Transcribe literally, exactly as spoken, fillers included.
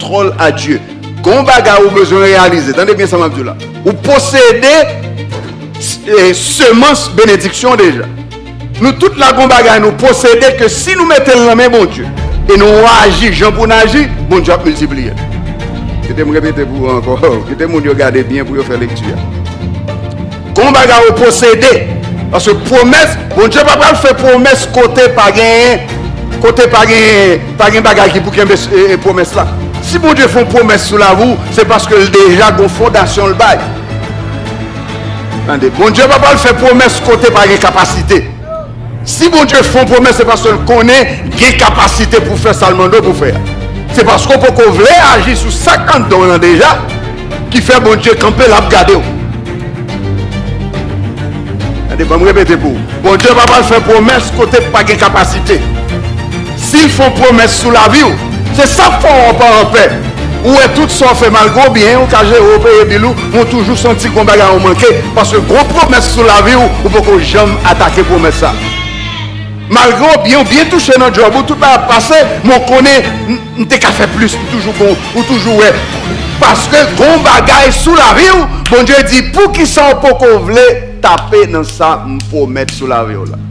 Contrôle à Dieu. Gon bagay ou bezwen reyalize. Tande byen sa m ap di w la. Ou posede eh, semans benediksyon deja. Nou tout la gon bagay nou posede ke si nou mete l nan men Bondye e nou aji jan pou n aji, Bondye ap miltipliye l. Kite m repete pou ou ankò. Kite moun yo gade byen pou yo fè lekti a. Gon bagay ou posede. Paske pwomès, Bondye pa pral fè pwomès kote pa gen, kote pa gen, pa gen bagay ki pou kenbe eh, eh, pwomès la. Si Bondye fè yon pwomès sou lavi w, se paske l deja gon fondasyon l bay. Tande, Bondye pa pral fè pwomès kote pa gen kapasite. Si Bondye fè yon pwomès, se paske l konnen gen kapasite pou fè sa l mande w pou fè a. Se paske w poko vle aji sou sa k anndan w lan deja ki fè Bondye kanpe l ap gade w. Tande, ban m repete pou ou. Bondye pa pral fè pwomès kote pa gen kapasite. Si l fè yon pwomès sou lavi w, se sa k fè w pa anpè. Ou wè tout sa w fè, malgre w byen, ou ka jere, ou peye bil ou, men w toujou santi gon bagay ou manke, paske gon pwomès sou lavi w, ou poko janm atake pwomès sa. Malgre w byen, ou byen touche nan djòb ou, tout bagay ap pase, men w konnen, m, m te ka fè plis, m toujou bon, ou toujou wè. Paske gon bagay sou lavi w, Bondye di, poukisa w poko vle tape nan sa m pwomèt sou lavi w la?